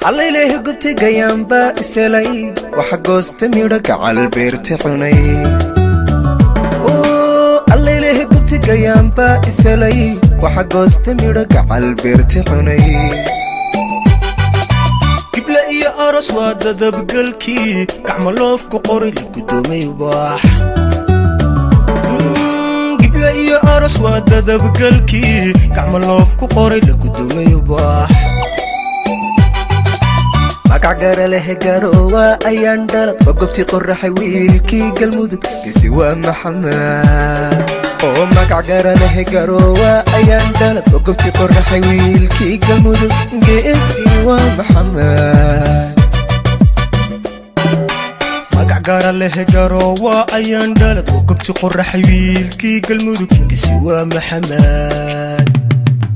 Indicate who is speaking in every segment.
Speaker 1: Allayleh gubti gayaanbaa iselay, waxa goosta midho gacal beerta cunay. Allayleh gubti gayaanbaa iselay, waxa goosta midho gacal beerta cunay.
Speaker 2: Gible iyo aros waa dadabgalkii, gacmaloofku qoray la gudoomay ubax. Gible iyo aros waa dadabgalkii, gacmaloofku qoray la gudoomay ubax.
Speaker 1: Magac garaleh garoowa ayaan dhalad, waa gobtii qoraxay wiilkii Galmudug, gesi waa Maxamed. Oo magac garaleh garoowa ayaan dhalad, waa gobtii qoraxay wiilkii Galmudug, geesi waa Maxamed.
Speaker 2: Magac gaara leh garoowa ayaan dhalad, waa gobti qoraxay wiilkii Galmudug, gesi waa Maxamed.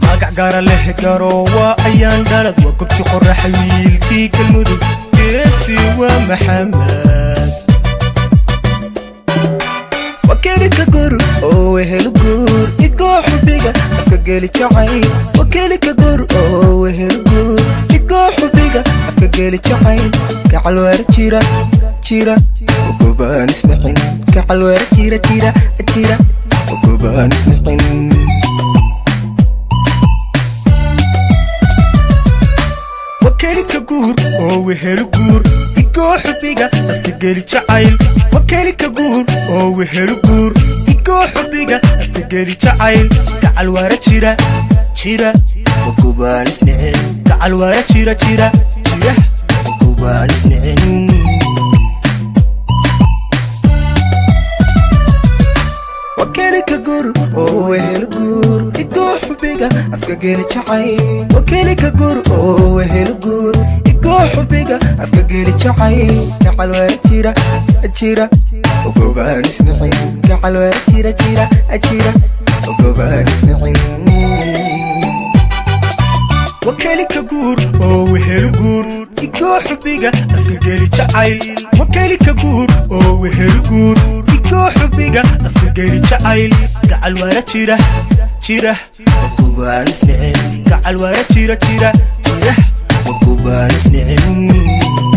Speaker 2: Magac gaara leh garoowa ayaan dhalad, waa gobti qoraxay wiilkii Galmudug, geesi waa Maxamed.
Speaker 1: Wakeeli ka gur oo wehel guur, igoo xubiga afka geli jacayl. Wakeeli ka gur oo wehel guur, igoo xubiga afka geli jacayl. Gacal waara jira jira, ogobaan isnixin. Gacal waara jira jira jira, ogobaan isnixin.
Speaker 2: Wakeeli ka guur oo wehelu guur, igoo xubiga afka geli jacayl. Wakeeli ka guur oo wehelu guur, igoo xubiga afka geli jacayl. Gacal waara jira jira, ogobaan isnicin. Gacal waara jira jira jira, ogobaan isnicin.
Speaker 1: Wakeeli ka guur oo wehel guur, igoo xubiga afka geli jacayl. Wakeeli ka guur oo wehel guur, igoo xubiga afka geli jacayl. Gacal waara jira jira, ogobaan isnixin. Gacal waara jira jira jira, ogobaan isnixin.
Speaker 2: Wakeeli ka guur oo wehelu guur, igoo xubiga afka geli jacayl. Wakeeli ka guur oo wehelu guur, igoo xubiga afka geli jacayl. Gacal waara jira jira, ogobaan isnicin. Gacal waara jira jira jira, ogobaan isnicin.